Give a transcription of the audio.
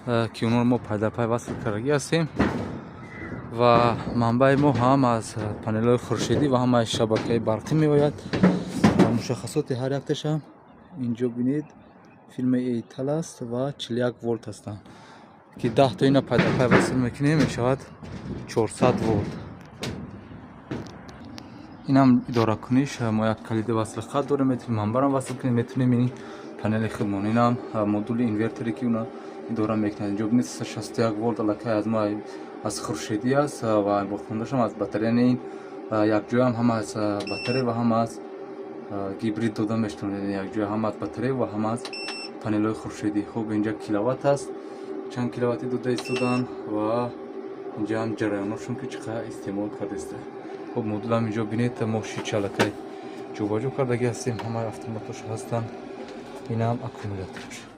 Ки онро мо пайдарпай васл кардагӣ ҳастем ва манбаи мо ҳам аз панелҳои хуршедӣ ва ҳам аз шабакаи барқӣ меояд. Ва мушаххасоти ҳар якташам инҷо бинед, фирмаи Эйтал аст ва 41 волт ҳастанд, ки 10 то ина пайдарпай васл мекунем, мешавад 400 волт. Инам идоракуниш, мо як калиди васли хат дорем, метавонем манбарам васл кунем, метавонем ин панели худмон. Инам модули инверторе, ки уна идора мекунад. Инҷо бинед, 61 волт аллакай аз мо аз хуршедӣ аст ва боқимондаашам аз батарея. Ин якҷоям ҳам аз батарея ва ҳам аз гибрид дода мешавад, якҷоя ҳам аз батарея ва ҳам аз панелҳои хуршедӣ. Хуб, инҷа киловатт аст, чанд киловатти дода истодаанд ва инҷаам ҷараёношон, ки чӣ қадар истеъмол кардаиста. Хуб, модулам инҷо бинед, мо шича аллакай ҷобаҷо кардагӣ ҳастем, ҳамаи автоматош ҳастанд. Инам аккумуляторш.